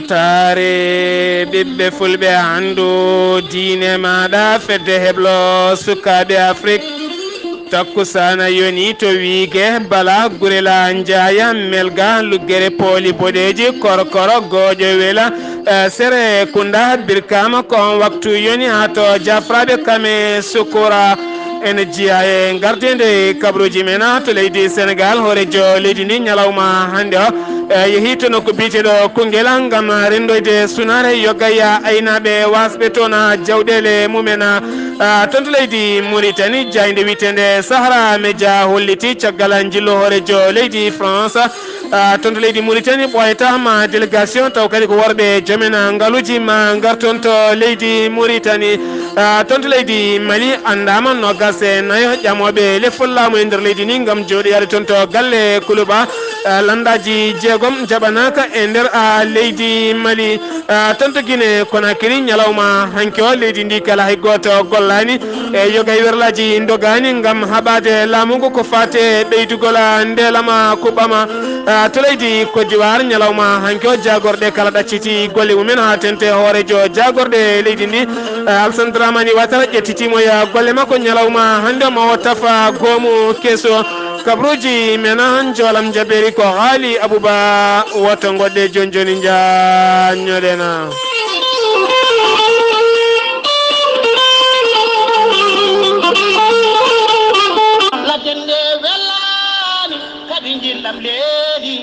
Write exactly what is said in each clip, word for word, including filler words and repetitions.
Taare ɓiɓɓe fulɓe, anndu diine maaɗa, fedde heblo sukaaɓe Afrik. Takkusaana yoni to Wiige, Bala, Gurela, Njaaya, Melga, Luggere, Pooli Boɗeeji, Korkoro, Gooƴo, Wela, eh, Sere, Kunda, Birkaama, ko on waktu yoni haa to Jafraaɓe Kame Sukura. Ene jeyaa e ngardeende kabaruuji men to leydi Senegaal, hooreejo leydi ndi ñalawma hannde o, eh, yehi to nokku biyeteeɗo Koungheul ngam renndoyde sunaare yoga e aynaaɓe waasɓe toon jawɗeele mumen. Ah, toon to leydi Mauritanie, jaaynde wiyeteende Sahara Media holliti caggal njillu hooreejo leydi France, ah, toon to leydi Mauritanie ɓooyata ma délégation, taw kadi ko worɓe joomen ngaluuji ma ngar toon to leydi Mauritanie. Ah, toon to leydi Mali anndaama noogaas e nayo ƴamooɓe lefol laamu e nder leydi ndi ngam jooɗoyaade toon to galle Kuluba. Ah, lanndaaji jeegom njaɓanaaka e nder, ah, leydi Mali. Ah, toon to Guinée Conakry, ñalawma hanki o, leydi ndi kala hay gooto gollaani. E yoga e werlaaji ndogaani ngam haɓaade laamu ngu ko faati e ɓeydugol, ah, ndeelama kuɓɓama. Ah, to leydi Côte d'Ivoire, ñalawma hanki o, jaagorɗe kala ɗacciti golle mumen haa teeŋti hooreejo jaagorɗe leydi ndi, ah, Alassane Dramane Ouattara, ƴettitiima e golle makko ñalawma hannde o, ma o tafa goomu keso. Kabaruuji men, njoolam jabeeri ko Haali Abuba. Woto ngoɗɗe jooni jooni, njaanñoɗen. Ladde nde welaani, kadi njillam leeli.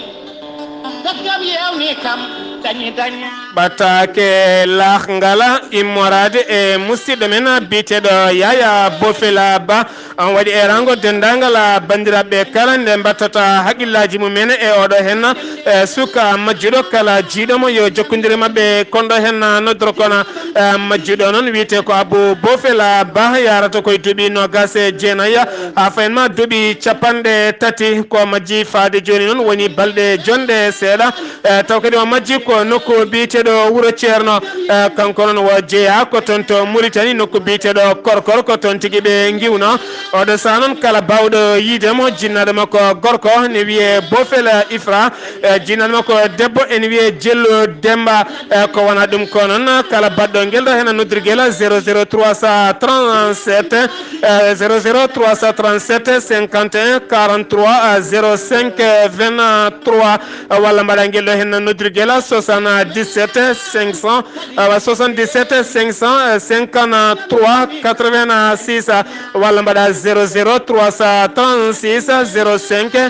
Gaskam yewni kam, dañi daña. Ɓataake laah ngala immoraade e musidɗo men biyeteeɗo Yaya Bofela Ba. On waɗi eeraango denndaangal banndiraaɓe kala nde mbattata haqqillaaji mumen e oɗo henna, e suka majjuɗo kala jiiɗo mo yo jokkondir e maɓɓe kon ɗo henna noddoro kona. Eh, majjuɗo noon wiyetee ko Abou Bofela Ba, yarata koye duuɓi noogaas e jeenayi, haa fayin ma duuɓi capanɗe tati. Ko majji faade jooni noon woni balɗe jonɗe seeɗa. Eh, taw kadi o majji ko nokku biyeteeɗo Wuro Ceerno. Eh, kanko noon o jeyaa ko toon to Mauritanie, nokku biyeteeɗo Korkor, ko toon tigi ɓe ngiwno. Oɗo sahaa noon kala baawɗo yiide mo, jinnaaɗo makko gorko ne wiyee Bofela Ifra. Eh, jinnaaɗo makko debbo ene wiyee Jello Demba. Eh, ko wonaa ɗum ko noon, kala baɗɗo ngel ɗo heen noddirgel zéro zéro trois cent trente-sept, eh, zéro zéro trois cent trente-sept cinquante et un quarante-trois, eh, zéro cinq, eh, vingt-trois, eh, walla mbaɗa ngel ɗo heen noddirgel soixante-dix-sept cinq cents, eh, soixante-dix-sept cinq cent cinquante-trois quatre-vingt-six, eh, walla mbaɗa zéro zéro trois cent trente-six zéro cinq, eh,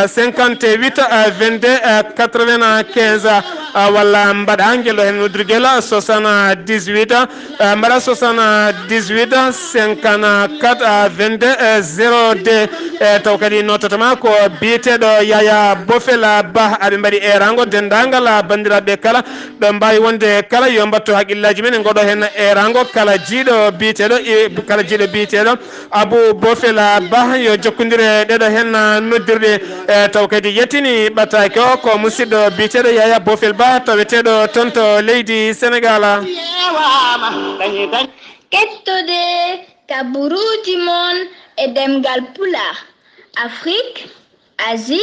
cinquante-huit, eh, vingt-deux, eh, quatre-vingt-quinze, eh, walla mbaɗa ngel ɗo heen noddirgel soixante-dix-huit, eh, mbaɗa soixante-dix-huit cinquante-quatre, eh, vingt-deux, eh, zéro deux, eh, taw kadi nottatama ko biyeteeɗo Yaya Bofela Ba. Aɓe mbaɗi eeraango denndaangal banndiraaɓe kala ɗo mbaawi wonde kala yo mbattu haqqillaaji men e ngoɗo heen eeraango kala jiiɗo biyeteeɗo, e, kala jiiɗo biyeteeɗo Abou Bofel Ba yo jokkondir e ɗeɗo heen noddirɗe, e, taw kadi yettini ɓataake o ko musidɗo biyeteeɗo Yaya Bofel Ba taweteeɗo toon to leydi Senegaal. Kettode kabaruuji mon e ɗemngal Pulaar, Afrik, Asie,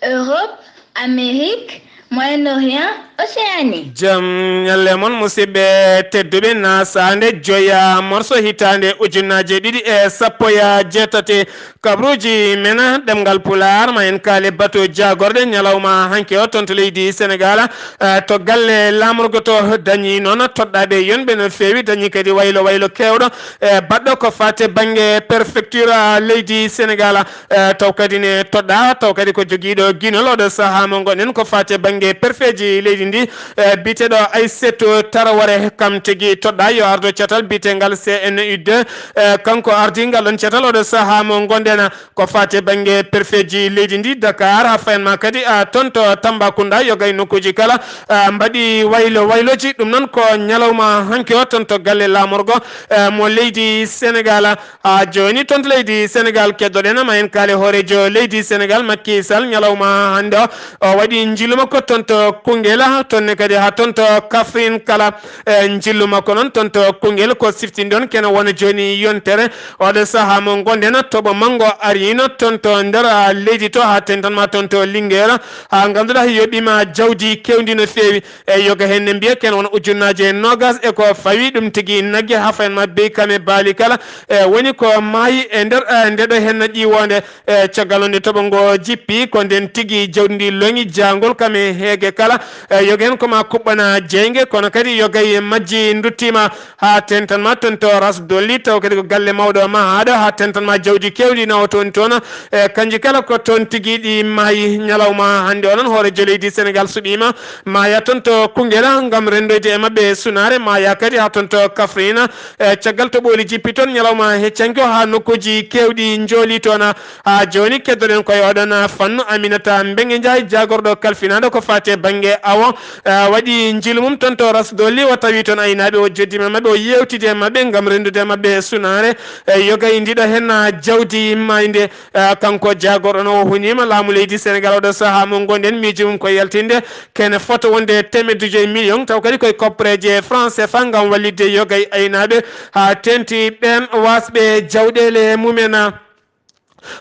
Europe, Amérique, Moyen-Orient, Océanie. Jam ñalle mon, musidɓe tedduɓe, na saande joya morso hitaande ujunnaje ɗiɗi e sappo e jeetati. Kabruuji men ɗemngal Pulaar, ma en kaale batu jaagorɗe ñalawma hanki o toon to leydi Senegaal, eh, to galle laamorgo to, dañi noon toɗɗaaɓe yonɓe no feewi, dañi kadi waylo waylo keewɗo, eh, baɗɗo ko faate bannge préfecture leydi Senegaal. Eh, taw kadi ne toɗɗaa, taw kadi ko jogiiɗo ginol oɗo sahaa mo ngonɗen ko faate bannge perfeeji leydi ndi, eh, biyeteeɗo Aysatu Taraware, kam tigi toɗɗaa yo ardo catal biyeteengal C N U deux, eh, kanko ardii ngal ɗon catal oɗo sahaa mo ngonɗen ko faate bannge perfeeji leydi ndi, Dakar, haa fayan ma kadi, ah, toon to Tambacounda, yoga e nokkuuji kala, ah, mbaɗi waylo waylooji. Ɗum noon ko ñalawma hanki o toon to galle laamorgo, eh, mo leydi Senegaal. Haa jooni toon to leydi Senegaal, keddoɗen ma en kaale hooreejo leydi Senegaal, Macky Sall, ñalawma hannde o, o waɗi njillu makko toon to Koungheul, toon ne kadi haa toon to Kaffrine kala. E njillu makko noon toon to Koungheul ko siftinde on kene wona jooni yontere. Oɗo sahaa mo ngonɗen, toɓo manngo ariino toon to nder, a, leydi to, haa tentan ma toon to Linguère, haa ngannduɗaa yoɓiima jawdi keewndi no feewi. E yoga heen ne mbiya kene wona ujunnaaje noogas e ko fawi ɗum tigi nagge haa fayan ma beykame baali kala. E woni ko maayi e nder, e ndeɗo heen ƴiiwoonde. E caggal nde toɓo ngo jippi, ko nden tigi jawdi ndi loŋi jaangol kam e heege kala. E yoga heen ko ma kuɓɓana jeynge, kono kadi yoga e majji nduttiima haa tentan ma toon to Ras Dolli, taw kadi ko galle mawɗo mahaaɗo, haa tentan ma jawdi keewɗi nawa toon toon. E kanji kala ko toon tigi ɗi maayi ñalawma hannde o noon, hooreejo leydi Senegal suɓiima, maaya toon to Koungheul ngam renndoyde e maɓɓe sunaare, maaya kadi haa toon to Kaffrine. E caggal to ɓooli jippi toon ñalawma heccanke o haa nokkuuji keewɗi njooli toon. Haa jooni keddoɗen koye oɗon fannu Aminata Mbengue Ndiaye, jaagorɗo kalfinaaɗo ko faati e bannge awo. E, waɗi njiilu mum toon to Ras Dolli, o tawi toon aynaaɓe, o joddiima e maɓɓe, o yeewtidi e maɓɓe ngam renndude e maɓɓe sunaare. E, yoga e ndiɗo heen, a, jawdi maayde. E, kanko jaagorɗo no o huniima laamu leydi Senegal oɗo sahaa mo ngonɗen, miijo mum ko yaltinde kene fota wonde teemedde joyi million, taw kadi koye koppareeje franc C F A ngam wallitde yoga e aynaaɓe haa teeŋti ɓeen waasɓe jawɗeele mumen.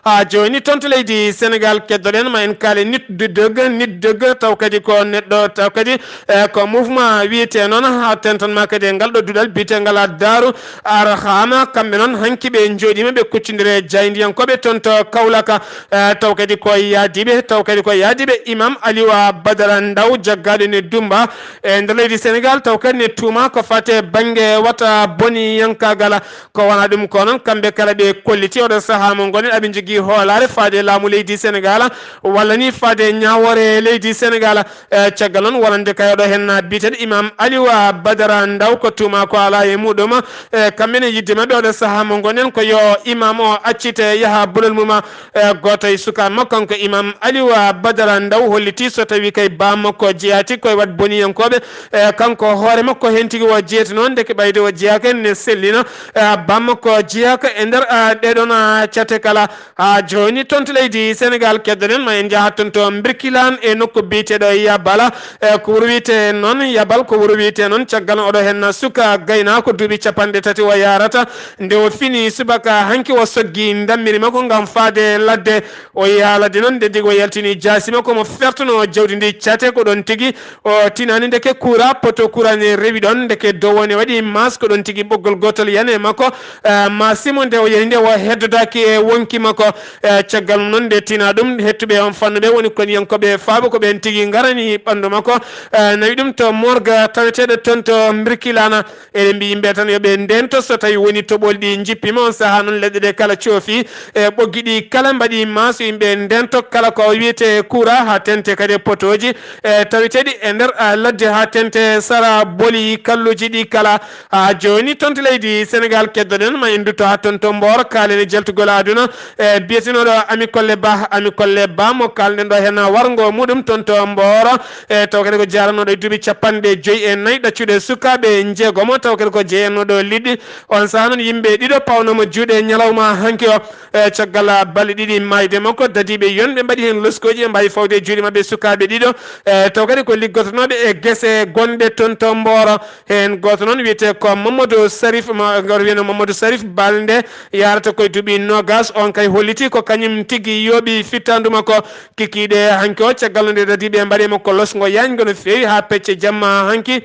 Haa jooni toon to leydi Senegal keddoɗen ma en kaale nit de dëgg, nit dëgg, taw kadi ko neɗɗo, taw kadi, e, ko mouvement wiyetee noon, haa tentan ma kadi e ngal ɗo duɗal biyetengal a Daaru Arhama. Kamɓe noon hanki ɓe njooɗiima, ɓe kuccondire e jaayndiyankooɓe toon to Kaolack, e, taw kadi ko yaadiiɓe, taw kadi ko yaadiiɓe Imam Aliwa Badara Ndaw, jaggaaɗo ne Dumba e nder leydi Senegal, taw kadi ne tuuma ko faati e bannge wata boniyankaagal. Ko wona ɗum ko noon, kamɓe kala ɓe kolliti oɗo sahaa mo ngonɗen, aɓe njogii hoolaare faade laamu leydi Senegal, walla ni faade ñaawoore leydi Senegal. E, caggal noon, wonande kay oɗo heen biyeteeɗo Imam Aliwa Badara Ndaw, ko tuuma ko alaa e muɗum. E, kamɓe ne yidde maɓɓe oɗo sahaa mo ngonɗen ko yo imam o accite, yaha bolol mum. E, gooto e sukaaɓe makko, kanko Imam Aliwa Badara Ndaw, holliti so tawi kay baa makko jeyaati koye waɗ boniyankooɓe, e, kanko hoore makko heen tigi o jeyata noon, ndeke ɓayde o jeyaaka ne sellina, e, baa makko jeyaaka e nder, e, ɗeɗon, e, cate kala. Haa jooni toon to leydi Senegal keddoɗen, ma en njaha toon to Birkilane e nokku biyeteeɗo Yabala. E, ko wuro wiyetee noon Yabal, ko wuro wiyetee noon caggal oɗo heen suka gaynaako duuɓi capanɗe tati o yaarata. Nde o fini subaka hanki o soggi ndammiri makko ngam faade ladde. O yaha ladde noon, nde tigi o yaltini jaasi makko mo fertono jawdi ndi cate, ko ɗoon tigi o tinaani ndeke kura, poto kura ne rewi ɗoon, ndeke dow o ne waɗi maas, ko ɗoon tigi ɓoggol gootol yani e makko. E, ma simo nde o yani nde o heddodaaki e wonki makko. E, caggal mum noon nde tina ɗum, hettuɓe on fannuɓe woni koniyankooɓe faabo ko ɓeen tigi ngarani ɓanndu makko. E, nawi ɗum to morgue taweteeɗo toon to Birkilane. Eɗen mbiyi yimɓe tan yo ɓe ndento so tawi woni toɓoli ɗi njippiima. On sahaa noon leɗɗe ɗe kala coofi, e ɓoggi ɗi kala mbaɗi maas, yimɓe ndento kala ko wiyetee kura haa tente kadi e potooji, e taweteeɗi e nder, a, ladde haa tente sara boli kalluuji ɗi kala. Haa jooni toon to leydi Senegal keddoɗen, ma en ndutto haa toon to Mbooro, kaalen e jaltugol aduna, e biyetenooɗo Ami Kolle Ba, Ami Kolle Ba mo kaalɗen ɗo heen warngo muɗum toon to Mbooro. E taw kadi ko jaaranooɗo e duuɓi capanɗe joyi e nayi ɗaccuɗe sukaaɓe njeegomo, taw kadi ko jeyanooɗo liɗɗi. On sahaa noon yimɓe ɗiɗo pawnooma juuɗe ñalawma hanki o. E caggal balɗe ɗiɗi maayde makko, dadiiɓe yonɓe mbaɗi heen loskooji, ɓe mbaawi fawde e juuɗe maɓɓe sukaaɓe ɗiɗo. E taw kadi ko liggotonooɓe e gese gonɗe toon to Mbooro. Heen gooto noon wiyetee ko Mamadou Sarif, ma, gooto wiyetee Mamadou Sarif Balde, yahrata koye duuɓi noogas. On kay hollitii ko kañum tigi yooɓi fittaandu makko. Kikiiɗe hanki o, caggal nde dadiiɓe mbaɗi makko losgo yaañgo no feewi haa pecce jamma hanki.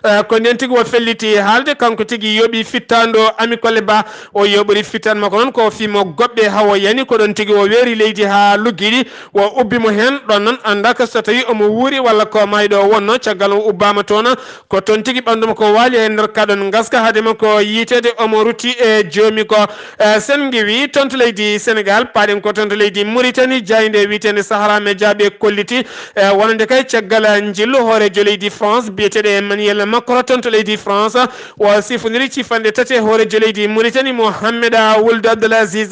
Eh, ko ndeen tigi o felliti haalde, kanko tigi yooɓi fittaandu Ami Kolle Ba. O yooɓori fittaandu makko noon ko fimo goɓɓe haa o yani, ko ɗoon tigi o weeri leydi haa luggiɗi. O ubbi mo heen, ɗoon noon anndaaka so tawi omo wuuri walla ko maayɗo o wonno. Caggal o ubbaama toon, ko toon tigi ɓanndu makko waali e nder kaɗon ngaska, hade makko yiiteede omo rutti e joomi ko. Eh, sen ngiwi toon to leydi Senegal, paaɗen ko toon to leydi Mauritanie, jaaynde wiyeteende Sahara Media ɓe kolliti, eh, wonande kay caggal njillu hooreejo leydi France biyeteeɗo Emmanuel Emmanuel Macron toon to leydi France, o sifondiri cifanɗe tati e hooreejo leydi Mauritanie, Mohamed Wuld Abdel Aziz.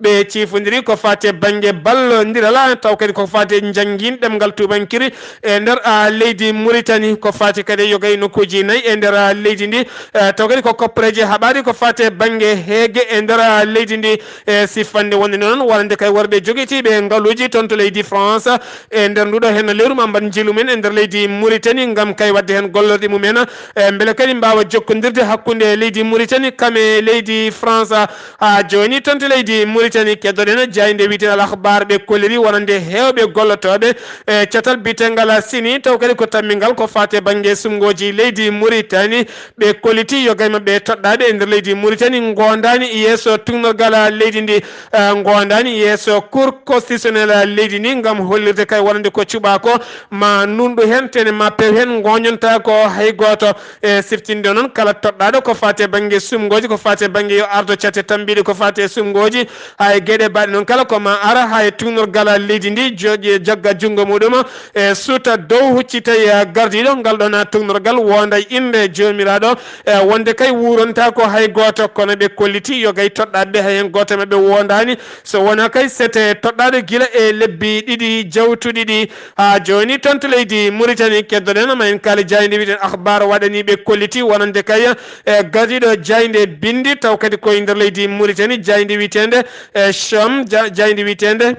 Ɓe cifondiri ko faati e bannge ballondiral, taw kadi ko faati e njanngiin ɗemngal tuubankiri e nder, ah, leydi Mauritanie, ko faati kadi e yoga e nokkuuji nayi e nder, ah, leydi ndi. Eh, taw kadi ko kopporeeje haɓaade ko faati e bannge heege e nder, ah, leydi ndi. E sifande wonde noon, wonande kay worɓe jogitiiɓe ngaluuji toon to leydi France, e nder nduɗo heen lewru ma mbaɗ njiilu men e nder leydi Mauritanie ngam kay waɗde heen gollorɗe mumen, e mbele kadi mbaawa jokkondirde hakkunde leydi Mauritanie kam e leydi France. Haa jooni toon to leydi Mauritanie keddoɗen jaaynde wiyeteende Al Akhbar ɓe kolliri wonande heewɓe gollotooɓe e catal biyetengal Sini, taw kadi ko tammingal ko faati e bannge sumngooji leydi Mauritanie. Ɓe kolliti yoga e maɓɓe toɗɗaaɓe e nder leydi Mauritanie ngoondaani yeeso tuugnorgal leydi ndi, eh, ngoondaani yeeso Cour constitutionnelle leydi ndi ngam hollirde kay wonande ko cuɓaa ko ma nuunɗu heen, tene ma pew heen, ngooñontaa ko hay gooto. E siftinde noon kala toɗɗaaɗo ko faati e bannge sumngooji, ko faati e bannge yo ardo cate tambiiɗe, ko faati e sumngooji, haa e geɗe baaɗe noon kala ko ma ara haa e tuugnorgal leydi ndi, jooɗi e jagga junngo muɗum, e suuta dow huccitay, eh, gardiiɗo ngal ɗoon tuugnorgal, wonda e innde joomiraaɗo, eh, wonde kay wuurontaa ko hay gooto, kono ɓe kolliti yoga e toɗɗaaɓe hay heen gooto e maɓɓe wondaani, so wonaa kay sete toɗɗaaɗo gila e lebbi ɗiɗi jawtuɗi ɗi. Haa jooni toon to leydi Mauritanie keddoɗen ma en kaali jaaynde wiyeteende Akhbar waɗani ɓe kolliti wonande kay, eh, gardiiɗo jaaynde binndi taw kadi koye nder leydi Mauritanie, jaaynde wiyeteende, eh, Cham, ja-, jaaynde wiyeteende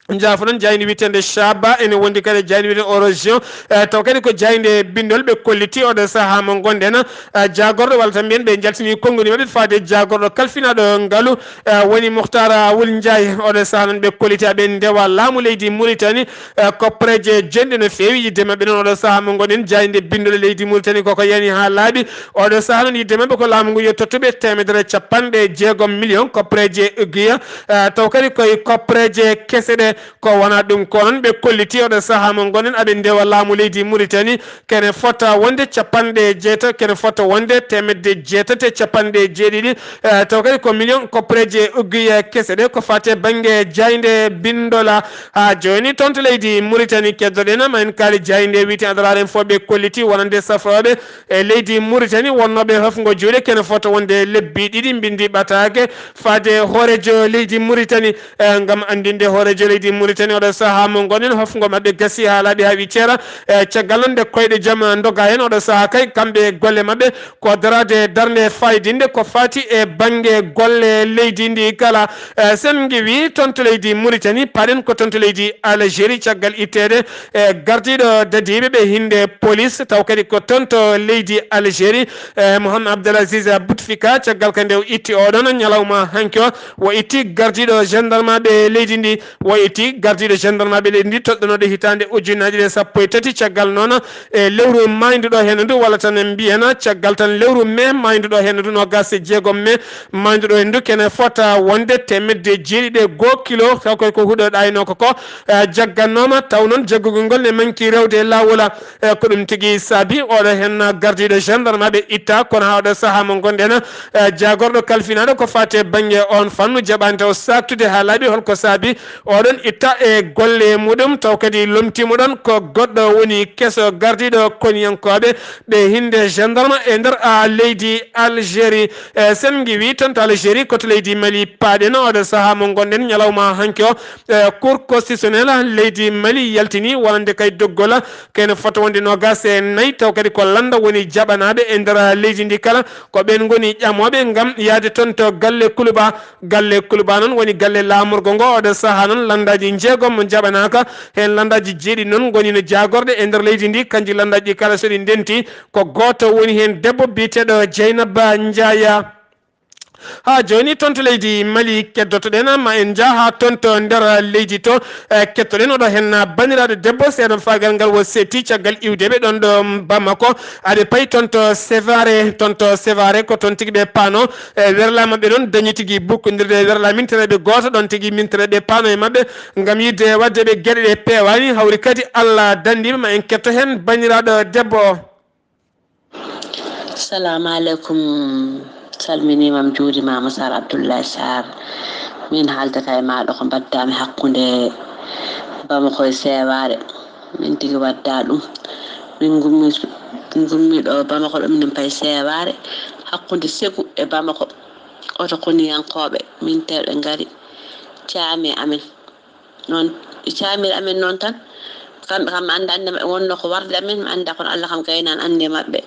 Njaafoɗon, jaaynde wiyeteende Shaba, ene wondi kadi e jaaynde wiyeteende Eurovision, eh, taw kadi ko jaaynde binndol ɓe kolliti oɗo sahaa mo ngonɗen, eh, jaagorɗo walla tan mbiyen ɓe njaltini konngudi maɓɓe faade jaagorɗo kalfinaaɗo ngalu, eh, woni Muhtar Wul Njaay. Oɗo sahaa noon ɓe kolliti aɓe ndewa laamu leydi Mauritanie, eh, kopporeeje jonɗe no feewi yidde maɓɓe noon oɗo sahaa mo ngonɗen jaaynde binndol leydi Mauritanie koko yani haa laaɓi. Oɗo sahaa noon yidde maɓɓe ko laamu ngu yo tottuɓe teemedere capanɗe jeegom million kopporeeje egguya, eh, taw kadi koye kopporeeje kese ɗe. Ko wonaa ɗum ko noon ɓe kolliti oɗo sahaa mo ngonɗen aɓe ndewa laamu leydi Mauritanie, kene fota wonde capanɗe jeetati, kene fota wonde teemedde jeetati e capanɗe jeeɗiɗi, eh, taw kadi ko million kopporeeje egguye kese ɗe ko faati e bannge jaaynde binndola. Haa jooni toon to leydi Mauritanie keddoɗen ma en kaali jaaynde wiyeteende Adraar Info ɓe kolliti wonande safrooɓe e leydi Mauritanie wonnooɓe hofngo juuɗe kene fota wonde lebbi ɗiɗi mbinndi ɓataake faade hooreejo leydi Mauritanie, eh, ngam anndinde hooreejo leydi Mauritanie oɗo sahaa mo ngonɗen hofngo maɓɓe gasi haa laaɓi haa wi ceera, eh, caggal noon nde koyɗe jam ndoga heen oɗo sahaa kay kamɓe e golle maɓɓe ko daraade darnde faayidinnde ko faati e bannge golle leydi ndi kala. Eh, sen ngiwi toon to leydi Mauritanie, paɗen ko toon to leydi Algérie caggal itteede e gardiiɗo dadiiɓe ɓe hinnde police, taw kadi ko toon to leydi Algérie, eh, Mohamed Abdelaziz Bouteflika, caggal ka nde o itti oɗon ñalawma hanki o, o itti gardiiɗo gendarmeɓe leydi ndi, o itti gardiiɗo gendarmeɓe leydi ndi toɗɗanooɗo hitaande ujunnaji ɗe sappo e tati, caggal noon e lewru maayduɗo heen ndu, walla tan en mbiyen caggal tan lewru mai maayduɗo heen ndu, noogas e jeegom mai maayduɗo heen ndu, kene fota wonde teemedde jeeɗiɗi e goo kilo, taw koy ko huɗo ɗaynoo ko ko, eh, jaggannooma, taw noon jaggugol ngol ne manki rewde e laawol. Eh, ko ɗum tigi saabi oɗo heen gardiiɗo gendarmeɓe itta, kono haa oɗo sahaa mo ngonɗen, eh, jaagorɗo kalfinaaɗo ko faati e bannge on fannu jaɓaani taw saaktude haa laaɓi holko saabi oɗon itta e golle muɗum, taw kadi lomtiimo ɗon ko goɗɗo woni keso gardiiɗo koniyankooɓe ɓe hinnde gendarme e nder, a, leydi Algérie. E, sen ngiwi toon to Algérie, ko to leydi Mali paaɗen oɗo sahaa mo ngonɗen ñalawma hanki o. E, Cour constitutionnelle leydi Mali yaltini wonande kay doggol kene fota wonde noogas e nayi, taw kadi ko lannda woni jaɓanaaɓe e nder leydi ndi kala, ko ɓeen ngoni ƴamooɓe ngam yahde toon to galle Kuluba. Galle Kuluba noon woni galle laamorgo ngo, oɗo sahaa noon lanndaaji njeegom mo njaɓanaaka, heen lanndaaji jeeɗiɗi noon ngoni no jaagorɗe e nder leydi ndi, kanji lanndaaji ɗi kala so ɗi ndenti, ko gooto woni heen debbo biyeteeɗo Jeynaba Njaaya. Haa jooni toon to leydi Mali keddoto-ɗen, ma en njah haa toon to nder leydi to, eh, ketto-ɗen oɗo heen banndiraaɗo debbo seeɗa faagal ngal wo seetti caggal iwde ɓe ɗoon ɗo Bamako. Aɓe payi toon to Sevare, toon to Sevare ko toon tigi ɓe paano, eh, werlaa maɓɓe noon dañi tigi bukkondirde e werlaa mintereeɓe gooto ɗoon tigi mintereeɓe paano e maɓɓe ngam yiɗde waɗde ɓe geɗe ɗe peewaani, hawri kadi Allah danndiiɓe. Ma en ketto heen banndiraaɗo debbo o. Salamu aleykum. Salminiima, mi juuriima, Masaar Abdullahi Saar. Min haaldata e maaɗa ko mbaɗdaami hakkunde Bamako e Seewaare. Min tigi waddaa ɗum. Min ngummi Ngummi ɗo Bamako ɗo, minen pay seewaare hakkunde Segu e Bamako. Oto koniyankooɓe minteerɓe ngari caami amen. Noon ɓe caamiri amen noon tan. Kamɓe kam mi annda annde maɓɓe wonno ko warde amen, mi annda kono Allah kam gaynan annde maɓɓe.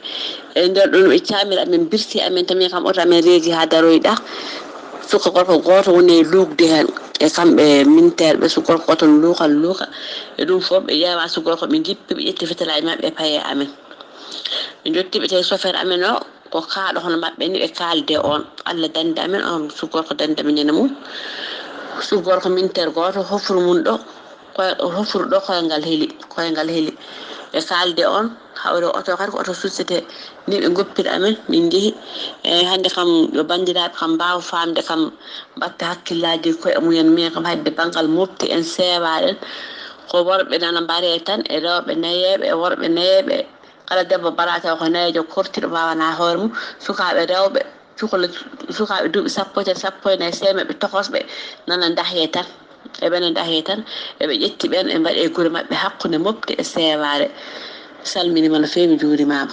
E nder ɗum ɓe caamiri amen, birsi amen, tan min kam oto amen reedi haa daroyɗa. Suka gorko gooto woni e luukde heen e kamɓe minteerɓe, suka gorko gooto luuka luuka. E ɗum fof ɓe ƴeewa suka gorko, ɓe njippi, ɓe ƴetti fetalaaji maɓɓe, paye amen. Ɓe njotti ɓe tawi chauffeur amen o ko kaaɗo hono maɓɓe ni, ɓe kaalde on. Allah dande amen, on suka gorko dande amen ñande mum. Suka gorko minteer gooto hofru mum ɗo, koy-, hofru ɗo koyngal heli, koyngal heli. Ɓe kaalde on, hawre oto kadi ko oto société ni ɓe ngoppiri amen, min njehi. Eeyi, hannde kam yo banndiraaɓe kam mbaawa faamde kam, mbatta hakkillaaji koye mumen, min kam haydde banngal mofte en seewaaɗen. Ko worɓe nana mbaree tan e rewɓe nayeeɓe e worɓe nayeeɓe. Kala debbo mbaɗa taw ko nayeejo kortiiɗo, waawana hoore mum. Sukaaɓe rewɓe, cukalel, sukaaɓe duuɓi sappo e tati, sappo e nayi, seemɓe tokosɓe nana ndahee tan. Eɓe ne ndahee tan, eɓe ƴetti ɓeen, ɓe mbaɗi e gure maɓɓe hakkunde mofte e seewaare. Mi salminiima no feewi, mi juurimaama.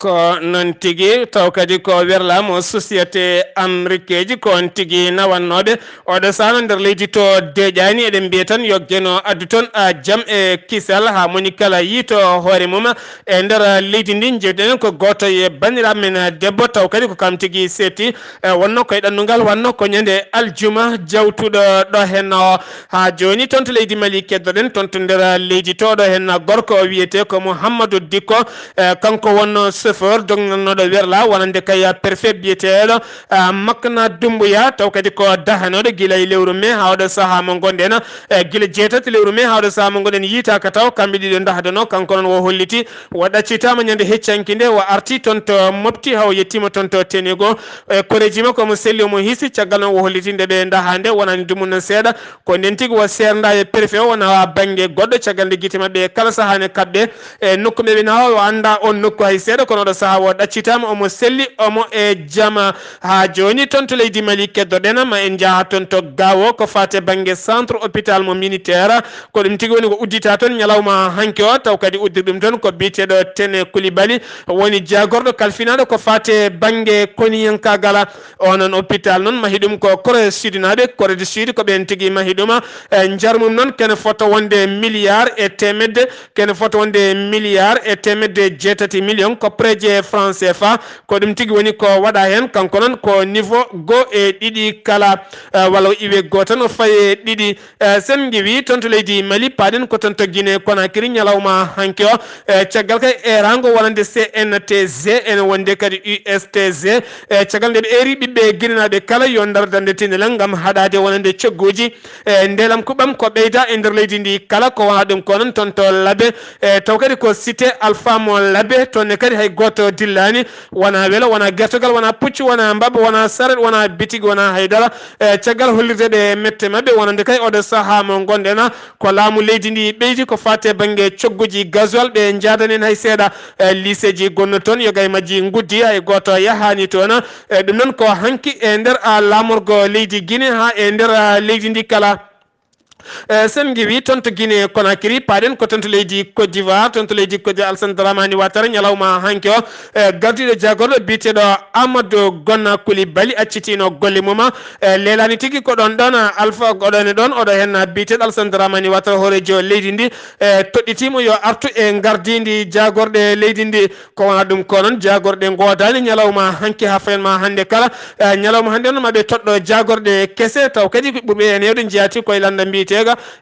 Ko noon tigi, taw kadi ko werlaama o société amrikeeji, ko on tigi nawannooɓe oɗo sahaa nder leydi to deeƴaani. Eɗen mbiya tan yo Geno addu toon, a, jam e kisal haa moni kala yiito hoore mum e nder leydi ndi. Njeewtiden ko gooto e banndiraaɓe men debbo, taw kadi ko kam tigi seeti, e, wonno koye ɗannungal, wonno ko ñande aljuma jawtuɗo ɗo heen o. Haa jooni toon to leydi Mali keddoɗen, toon to nder leydi to ɗo heen gorko o wiyetee ko Mouhamadou Dicko, e, kanko wonno chauffeur dognannooɗo werla wonande kay préfet biyeteeɗo, e, Makna Doumbouya, taw kadi ko dahanooɗo gila e lewru mai haa oɗo sahaa mo ngonɗen, e, gila jeetati lewru mai haa oɗo sahaa mo ngonɗen, yiitaaka taw kamɓe ɗiɗo ndahdano. Kanko noon o holliti o ɗaccitaama ñande heccanki nde, o arti toon to Mopti haa o yettiima toon to Ténigo, e, koreeji makko omo selli, omo hiisi. Caggal noon o holliti nde ɓe ndahaa nde wonani dumunna seeɗa, ko nden tigi o seernda e préfet o, wona bannge goɗɗo. Caggal nde gite maɓɓe kala sahaa ne kaɓɓe e nokku ɓe ɓe nawa, o annda on nokku hay seeɗa, kono oɗo sahaa o ɗaccitaama, omo selli, omo e jama. Haa jooni toon to leydi Mali keddoɗen, ma en njaha toon to Gao, ko faate bannge centre hôpital mo militaire. Ko ɗum tigi woni ko uddita toon ñalawma hanki o, taw kadi uddiri ɗum toon ko biyeteeɗo Tene Koulibaly, woni jaagorɗo kalfinaaɗo ko faate bannge koniyankaagal. O noon hôpital noon mahi ɗum ko Corée Sud naaɓe, Corée du Sud ko ɓeen tigi mahi ɗum. E, njar mum noon kene fota wonde milliard e teemedde, kene fota wonde milliard e teemedde jeetati million ko projet franc C F A. Ko ɗum tigi woni ko waɗa heen. Kanko noon ko niveau goo e ɗiɗi kala, e, walla o iwe goo tan o faye ɗiɗi. E, sen ngiwi toon to leydi Mali, paaɗen ko toon to Guinée Conakry ñalawma hanki o. E, caggal kay eeraango wonande C N T G, ene wonde kadi U S T G. E, caggal nde ɓe eeri ɓiɓɓe Guinée naaɓe kala yo ndar dande tinelal ngam haɗaade wonande cogguuji. E, ndelam kuɓɓam ko ɓeyda e nder leydi ndi kala, ko wona ɗum ko noon toon to Labe. E, taw kadi ko cité Alpha mo Labe, toon ne kadi hay gooto dillaani, wona welo, wona gertogal, wona puccu, wona mbabba, wona saret, wona bitigi, wona haydara. E, caggal hollirde ɓe mette maɓɓe, wonande kay oɗo sahaa mo ngonɗen, ko laamu leydi ndi ɓeydi ko faate bannge cogguji gasoil, ɓe njaadani en hay seeɗa. E, liiseeji gonno toon, yoga e majji nguddi, hay gooto yahaani toon. E, ɗum noon ko hanki e nder, a, laamorgo leydi Guinée haa e nder, a, leydi ndi kala. E, sen ngiwi toon to Guinée Conakry, paaɗen ko toon to leydi Côte d'Ivoire, toon to leydi Côte d'Ivoire, Alassane Dramane Ouattara, ñalawma hanki o, e, gardiiɗo jaagorɗo biyeteeɗo Amadou Gona Coulibaly accitiino golle mum. E, leelaani tigi ko ɗoon ɗoon, Alpha, ko ɗoon e ɗoon, oɗo heen biyeteeɗo Alassane Dramane Ouattara, hooreejo leydi ndi, e, toɗɗitiimo yo artu e ngardiindi jaagorɗe leydi ndi. Ko wona ɗum ko noon, jaagorɗe ngoodaani ñalawma hanki haa fayen ma hannde kala. E, ñalawma hannde noon, ma ɓe toɗɗo jaagorɗe kese, taw kadi ko ɓurɓe heen heewde njeyaati koye lannda mbiyeteega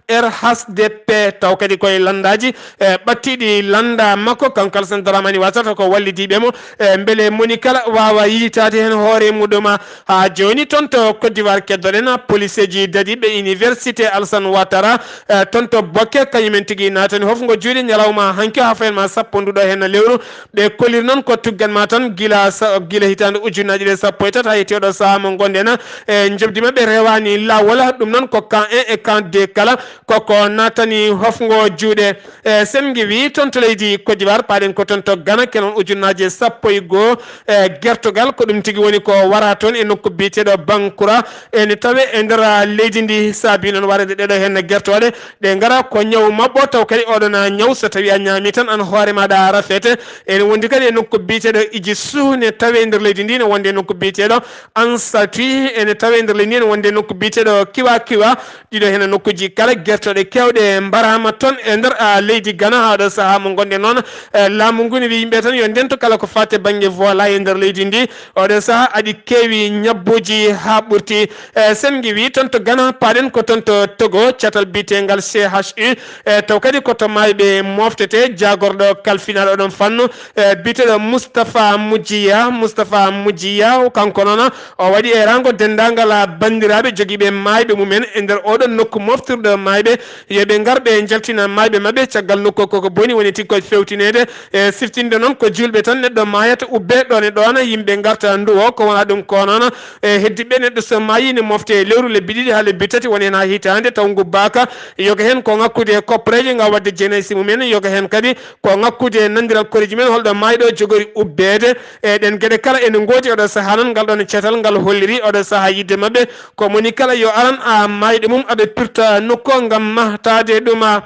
R H D P, taw kadi koye lanndaaji, e, ɓattiiɗi lannda makko, kanko Alassane Dramane Ouattara, ko wallidiiɓe mo, e, mbele moni kala waawa yiytaade heen hoore muɗum. Haa jooni toon to Côte d'Ivoire keddoɗen, policeeji dadiiɓe Université Alassane Ouattara, e, toon to Bokke, kañumen tigi naatani hofngo juuɗe ñalawma hanki haa fayen ma sappo nduɗo heen lewru. Ɓe koliri noon ko tuggan ma tan gila sa-, gila hitaande ujunnaaje ɗiɗi e sappo e tati haa yetti oɗo sahaa mo ngonɗen. E, njoɓdi maɓɓe rewaani laawol, ɗum noon ko camp un e camp deux. kala koko natani hofngo juuɗe. E, Sengi wi toon to leydi Côte d'Ivoire, paaɗen ko toon to Ghana, kenon ujunnaaje sappo e goo, e, gertogal, ko ɗum tigi woni ko wara toon e nokku biyeteeɗo Bankura, ene tawe e nder leydi ndi, saabi noon warede ɗeɗo heen gertooɗe, ɗe ngara ko ñaw maɓɓo, taw kadi oɗon ñaw so tawi a ñaami tan an hoore maɗa rafete. Ene wondi kadi e nokku biyeteeɗo Iji Su, ne tawe e nder leydi ndi, ne wondi e nokku biyeteeɗo Ansatui, ene tawe e nder leydi ndi, ne wondi e nokku biyeteeɗo Kiwa Kiwa, ɗiɗo heen nokkuuji kala gertooɗe keewɗe mbaraama toon e nder, a, leydi Ghana. Haa ɗo sahaa mo ngonɗen noon, e, laamu ngu ne wiyi yimɓe tan yo ndento kala ko faati e bannge volaille e nder leydi ndi. Oɗo sahaa aɗi keewi ñabbuuji haa ɓurti. E, Sengi wi toon to Ghana, paaɗen ko toon to Togo, catal biyeteengal C H U, e, taw kadi ko to maayɓe moftete. Jaagorɗo kalfinaaɗo oɗon fannu, e, biyeteeɗo Moustapha Moujiya. Moustapha Moujiya, kanko noon, o waɗi eeraango denndaangal banndiraaɓe jogiiɓe maayɓe mumen e nder oɗon nokku moftirɗo maayɓe, yo ɓe ngar ɓe njaltina maayɓe maɓɓe. Caggal nokku koko boni woni tigi koye fewtineede, e siftinde noon ko juulɓe tan neɗɗo maayata, ubbe ɗoon e ɗoon, yimɓe ngarta nduwo. Ko wona ɗum ko noon, e heddiɓe neɗɗo so maayi ne mofte lewru, lebbi ɗiɗi haa lebbi tati, woni heen haa hitaande taw ngubbaaka. Yoga heen ko ŋakkude koppareeje ngam waɗde jeenaysi mumen, yoga heen kadi ko ŋakkude nanndiral koreeji men, holɗo maayɗo jogori ubbeede. E ɗeen geɗe kala ene ngoodi oɗo sahaa noon, ngal ɗoon catal ngal holliri oɗo sahaa yiɗde maɓɓe ko moni kala yo aran a maayɗo mum aɓe pirta nokku ngam mahtaade ɗum.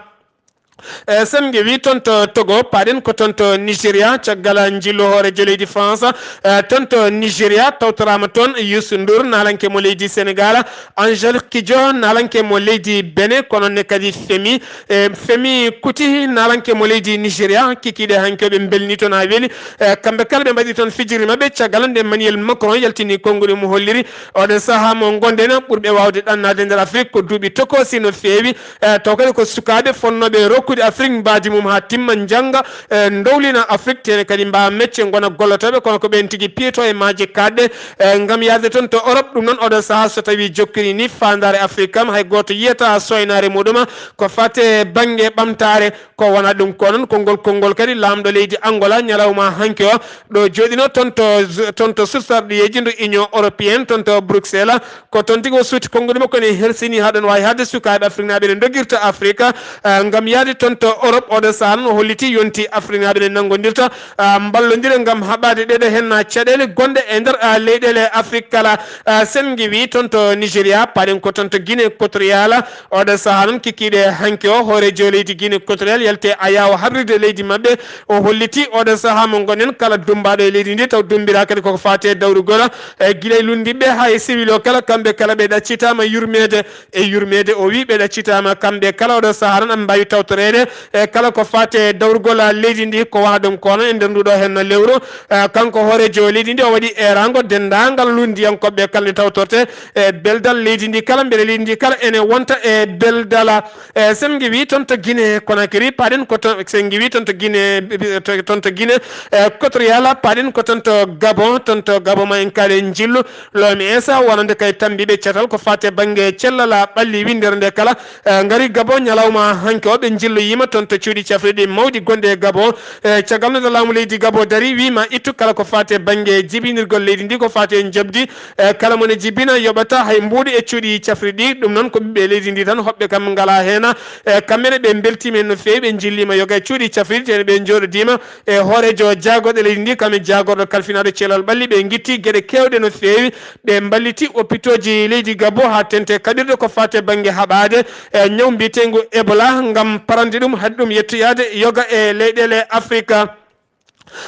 E, Sengi wi toon to Togo, paaɗen ko toon to Nigeria, caggal njillu hooreejo leydi France, e, toon to Nigeria, tawtoraama toon Youssou Ndour, naalanke mo leydi Sénégal, Angel Kidjo, naalanke mo leydi Benin, kono ne kadi Femi, e, Femi Kuti, naalanke mo leydi Nigeria, kikiiɗe hanki o ɓe mbelni toon haa weli. E, kamɓe kala ɓe mbaɗi toon fijirde maɓɓe, caggal nde Emmanuel Macron yaltini konguɗi mo holliri oɗo sahaa mo ngonɗen, ɓurɓe waawde ɗannaade nder Afrik ko duuɓi tokoosi no feewi. E, taw kadi ko sukaaɓe fonnooɓe rokkude Afrik mbaadi mum haa timma, njannga, e, ndowlina Afrik, tene kadi mbaawa mecce, ngona gollotooɓe, kono ko ɓeen tigi piyetoo e maaje kaaɗɗe, e, ngam yahde toon to Europe. Ɗum noon oɗo sahaa so tawii jokkiri ni faandaare Afrik kam, hay gooto yiyata sooynaare muɗum ko faati e bannge ɓamtaare. Ko wona ɗum ko noon, konngol, konngol kadi laamɗo leydi Angola ñalawma hanki o, ɗo jooɗino toon to, toon to sursarɗiyeeji ndu Union Européenne, toon to Bruxelles. Ko toon tigi o suuti konnguɗi makko ne helsini haa ɗoon waawi haalde sukaaɓe Afriknaaɓe ne ndogirta Afrika, ah, ngam yahde toon to Europe. Oɗo sahaa noon o holliti yonti Afriknaaɓe ne nanngondirta, ah, mballondira ngam haɓaade ɗeɗo heen caɗeele gonɗe e nder, ah, leyɗeele Afrik kala. Ah, Sengi wi toon to Nigeria, paaɗen ko toon to Guinée Equatoriale. Oɗo sahaa noon kikiiɗe hanki o, hooreejo leydi Guinée Equatoriale yalti e ayaawo habrirde leydi maɓɓe. O holliti oɗo sahaa mo ngonɗen kala dummbaaɗo e leydi ndi taw dummbira kadi koko faati e dawrugol, e gila e lunndiɓe haa e siwil o kala, kamɓe kala ɓe ɗaccitaama yurmeede. E yurmeede o wi ɓe ɗaccitaama kamɓe kala. Oɗo sahaa noon aɓe mbaawi tawtoreede e kala ko faati e dawrugol leydi ndi. Ko wona ɗum ko noon e nder nduɗo heen lewru, e, kanko hooreejo leydi ndi o waɗi eeraango denndaangal lunndiyankooɓe kala nde tawtorte e beldal leydi ndi kala, mbele leydi ndi kala ene wonta e beldal. E, Sengi wi toon to Guinée Conakry, paaɗen ko toon, Sengi wi toon to Guinée, to, toon to Guinée, e, Equatoriale, paaɗen ko toon to Gabon, toon to Gabon ma en kaale njillu Lomi Esa, wonande kay tammbiiɓe catal ko faati e bannge cellal ɓalli winndere nde kala, e, ngari Gabon ñalawma hanki o. Ɓe njilloyiima toon to cuuɗi cafrirɗi mawɗi gonɗi e Gabon. E, caggal nde laamu leydi Gabon dari, wiima ittu kala ko faati e bannge jibinirgol leydi ndi, ko faati e njoɓdi, e, kala mo ne jibina yoɓata hay mbuuɗu e cuuɗi cafrirɗi. Ɗum noon ko ɓiɓɓe leydi ndi tan, hoɓɓe kam ngalaa heen. E, kamɓe ne ɓe mbeltiima heen no feewi, ɓe njilliima yoga e cuuɗi cafrirɗi, tene ɓe njooɗodiima e hooreejo jaagorɗe leydi ndi, kam e jaagorɗo kalfinaaɗo ceelal ɓalli. Ɓe ngitti geɗe keewɗe no feewi, ɓe mballiti opitooji leydi Gabon haa tente kaɓirɗe ko faati e bannge haɓaade, e, ñaw mbiyeteengu Ebola ngam parande ɗum, haɗi ɗum yettoyaade yoga e leyɗeele Afrika.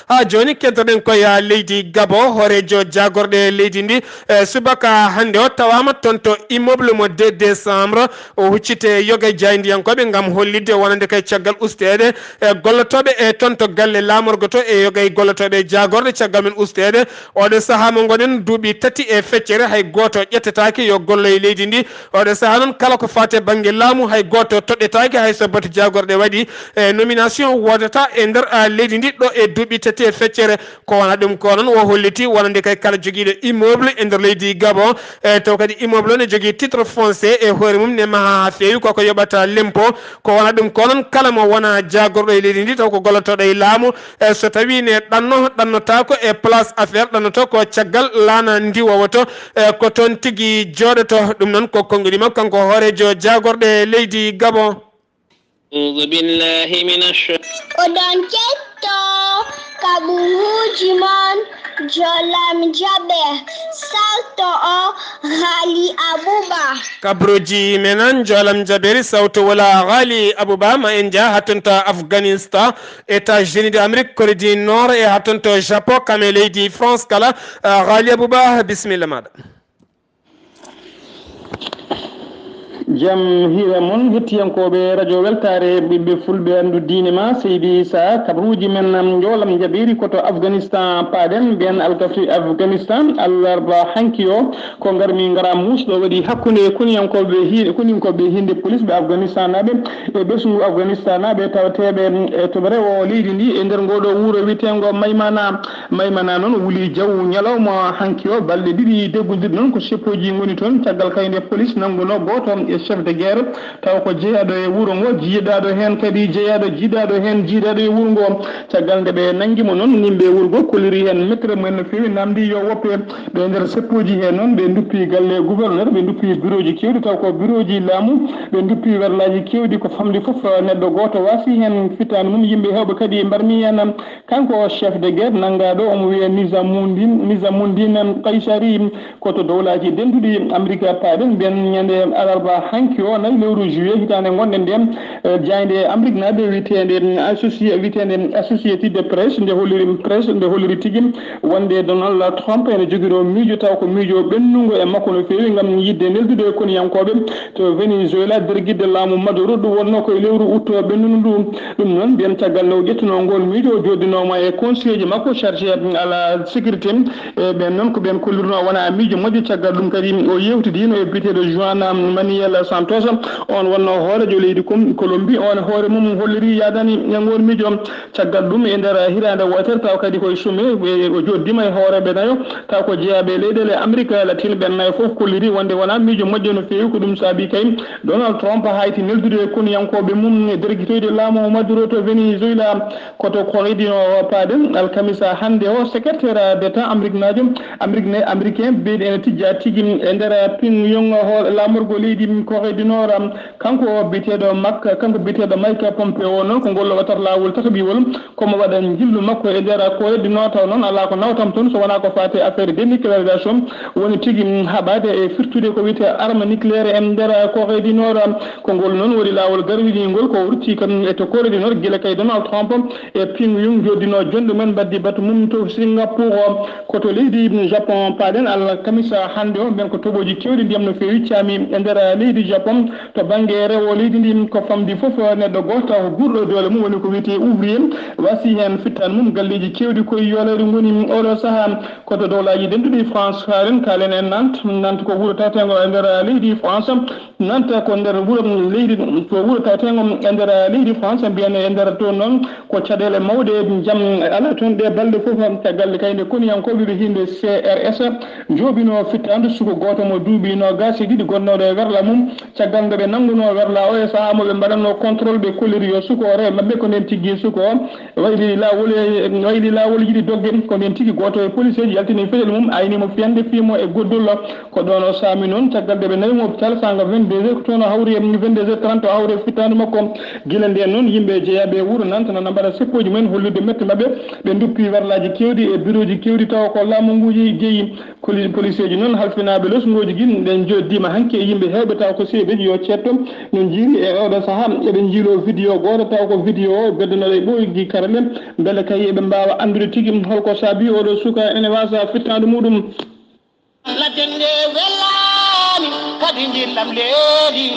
Haa jooni, keddoɗen ko e leydi Gabon, hooreejo jaagorɗe leydi ndi, e, subaka hannde o tawaama toon to immeuble mo deux décembre. O hucciti e yoga e jaayndiyankooɓe ngam hollitde wonande kay caggal usteede e gollotooɓe e toon to galle laamorgo to e yoga e gollotooɓe e jaagorɗe caggal mum usteede. Oɗo sahaa mo ngonɗen, duuɓi tati e feccere, hay gooto ƴettetaake yo gollo e leydi ndi. Oɗo sahaa noon, kala ko faati e bannge laamu, hay gooto toɗɗetaake, hay so batu jaagorɗe waɗi, e, nomination woodata e nder, a, leydi ndi ɗo e duuɓi tati e feccere. Ko wona ɗum ko noon o holliti wonande kay kala jogiiɗo immeuble e nder leydi Gabon, e taw kadi immeuble o ne jogii titre foncier e hoore mum ne maha haa feewi, koko yoɓata lempo. Ko wona ɗum ko noon kala mo wona jaagorɗo e leydi ndi taw ko gollotooɗo e laamu, e so tawi ne ɗanno ɗannotaako e place affaire ɗannoto ko caggal laana ndi wowoto, e ko toon tigi jooɗoto. Ɗum noon ko konngudi makko kanko hooreejo jaagorɗe leydi Gabon. أعوذ بالله من الشيطان Oɗon ketto kaɓuuji mon jolam jaɓe salto o Ghali Abouba. Kabruji menan jolam jaberi sawto wala Ghali Abouba ma en ja hattonto Afghanistan, États-Unis de Amérique, Corée du Nord e hattonto Japon kame leydi France kala. Ghali Abouba, bismillah maɗa. Jam hiira mon hettiyankooɓe radio weltaare ɓiɓɓe fulɓe anndu diine ma seydi sa kabruuji men njoolam jabiiri koto afghanistan paaɗen ɓeen alkafri afghanistan allarba hanki o ko ngarmi ngara muusɗo waɗi hakkunde koniyankooɓe hi- koninkooɓe hinde polis ɓe afghanistan naaɓe e ɓesngu afghanistan naaɓe tawateeɓe e to rewo leydi ndi e nder ngoɗo wuuro wiyeteengo maymana maymana noon wuli jaw ñalawma hanki o balɗe ɗiɗi deggondirɗe noon ko seppoji ngoni toon caggal kay nde polis nannguno gooto e chef de guerre taw ko jeyaaɗo e wuro ngo jiidaɗo heen kadi jeyaaɗo jiidaɗo heen jiidaɗo e wuro ngo caggal nde ɓe nanngi mo noon yimɓe wuro ngo kolliri heen mettere mumen no feewi namdi yo woppe ɓe nder seppoji heen noon ɓe duppi galle gouverneur ɓe duppi bureauji kewɗi taw ko bureauji laamu ɓe duppi werlaji kewɗi ko famɗi fof neɗɗo gooto waasi heen fittaandu mum yimɓe heewɓe kadi mbarmi heen kanko chef de guerre nanngaɗo omo wiye nizamuddin nizamuddin kaysari ko to dowlaji denduɗi amérique paaɗen nden ñande alarba hanki o nayi lewru juillet hitande gonɗen nden jayde amérique naɓe witede associé witede associated presse nde holliri presse nde holliri tigi wonde donald trump ene jogiro miijo taw ko miijo ɓennugo e makko no feewi gam yidde neldude e koniyankoɓe to venezuela derguidde laamu maduro ɗum wonno koye lewru utto ɓennunu ndu ɗum noon mbiyen caggal nde o ƴettuno ngol miijo o joddinoma e conseiller ji makko chargé à la sécurité e ɓen noon ko ɓen kollirno wona miijo moƴƴo caggal ɗum kadi o yewtidino e biyeteɗo juan maniel santos on wonno hoorejo leydi colombie on hoore mum holliri yadani e ngol miijo caggal ɗum e nder hirande wotere taw kadi koye sume o joddima e hooreɓe nayo taw ko jeeyaɓe e leyɗele amérique latine ɓen nayo foof kolliri wonde wona miijo moƴƴo no feewi ko ɗum saabi kay donald trump hayti neldude e koniyankoɓe mum e derguitoyde laamu maduro to venezuela koto koridino paaden alkamisa hande o secrétaire d'état amérique najo amérique ne américain ɓeydi ene tijja tigi e nder pyongyang ho lamorgo leydi corée du nord kanko o biyeteɗo makka kanko biyeteɗo mike pompeo noon ko ngol waɗata lawol tataɓiwol komo waɗa jillu makko e nder corée du nord taw noon ala ko nawtam toon so wona ko fate affaire dénucléarisation woni tigi haɓade e firtude ko wiyete arme nucléaire e nder corée du nord ko ngol noon waɗi lawol garwiningol ko rutti kam e to corée du nord gila kay donald trump e pyongyang joddino jonɗo men mbaddi batu mum to singapour o koto leydi japon paaɗen alkamisa hande o ɓen ko toɓoji kewɗi ndiyam no feewi caami e nder leydi japon to bangge rewo leydi ndi ko famdi foof neɗɗo goto taw ko guurɗo doole mum woni ko wiyete ouvrier wasi hen fittan mum galleji kewɗi koye yoolere ngoni oɗo saaha koto dowlaji denduɗi france haren kalen e nante nante ko wuuro tatengo e nder leydi france nanta ko nder wuro leydi ko wuro tatengo e nder leydi france mbiyan e nder toon noon ko caɗele mawɗe jam ala toon ɗe balɗe fof caggal kayde koniyankoɓe ɓe hinde crs joɓino fittandu suko goto mo duuɓi nogas e ɗiɗi gonnoɗo e werla mum caggal nde ɓe nannguno werla o e saaha mo ɓe mbaɗanno contrôle ɓe kolliri yo suko o rew maɓɓe ko nden tiggi suko o wayli lawol wayli lawol yiɗi dogge ko nden tigi goto e policeji yaltini fetel mum aynimo fiyande fimo e goddol ko ɗon o saami noon caggal nde ɓe nawi mo hôpital sanga vingt-deux heures ko toon o hawri e vingt-deux heures trente o hawri e fittandu makko gila nden noon yimɓe jeeyaɓe e wuuro nantana na mbaɗa seppoji mumen hollude mette maɓɓe ɓe duppi werlaji kewɗi e bureauji kewɗi tawa ko laamu nguji jeeyi policeji noon halfinaɓe losgoji gin ɓen joddima hanki e yimɓe hewɓe taw ko seedeji yo cetto no jiiri e oɗo saaha eɓe jiilo vidéo goto taw ko vidéo o beddanoɗo e ɓoygi karale beele kay eɓe mbawa andude tigui holko saabi oɗo suka ene wasa fittandu muɗum ladde nde welani kadi jillam leeli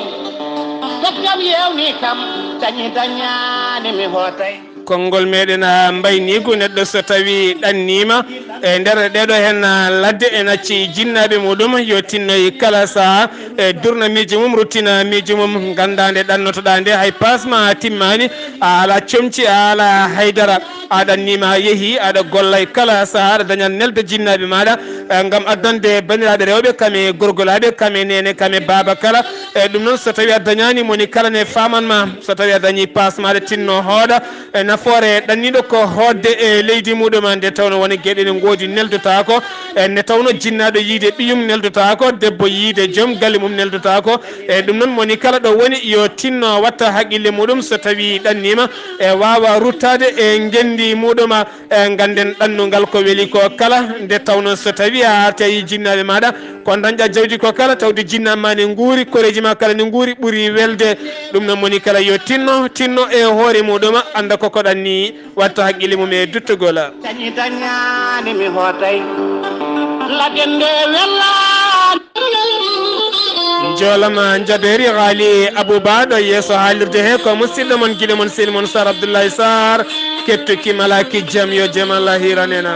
tokkam yewni kam dañi dañani mi hootay Konngol meɗen, ah, mbayniigu neɗɗo so tawii ɗanniima e nder ɗeeɗo heen, ah, ladde, en acci jinnaaɓe muɗum yo tinnoy kala sahaa e durna miijo mum, ruttina miijo mum, nganndaa nde ɗannotoɗaa nde, hay paas ma timmaani, a alaa comci, a alaa haydara, a ɗanniima, a yehii, aɗa golla e kala sahaa, aɗa daña nelde jinnaaɓe maaɗa, eh, ngam addande banndiraaɓe rewɓe, kam e gorgolaaɓe, kam e neene, kam e baaba kala. E ɗum noon, so tawii a dañaani, moni kala ne faaman ma, so tawii a dañii paas maaɗa, tinno hooɗa, e nafoore ɗanniiɗo ko hootde e leydi muɗum, nde tawnoo won e geɗe ɗe ngoodi neldotaako, e nde tawnoo jinnaaɗo yiyde ɓiyum neldotaako, debbo yiyde joom galle mum neldotaako. E ɗum noon, moni kala ɗo woni, yo tinno watta haqqille muɗum, so tawii ɗanniima, e waawa ruttaade e ngenndi muɗum, e ngannden ɗannungal ko weli ko kala, nde tawnoo so tawii a artii a yii jinnaaɓe maaɗa, ko dañɗa jawdi ko kala, tawde jinnaaɓe ma ne nguuri, koreeji ma kala ne nguuri, ɓuri welde. Ɗum noon, moni kala yo tinno, tinno e hoore muɗum, annda ko ko ɗanni, watta haqqille mum e duttugol. Dañi dañaani mi hootay, laden nde wellaani. Njoolama njabeeri Haali Abou Ba ɗo yeeso haalirde he, ko musidɗo mon, giɗo mon, sehil mon Sarr Abdoulaye Sarr, kettuki malaaki jam, yo jam Allah hiranena.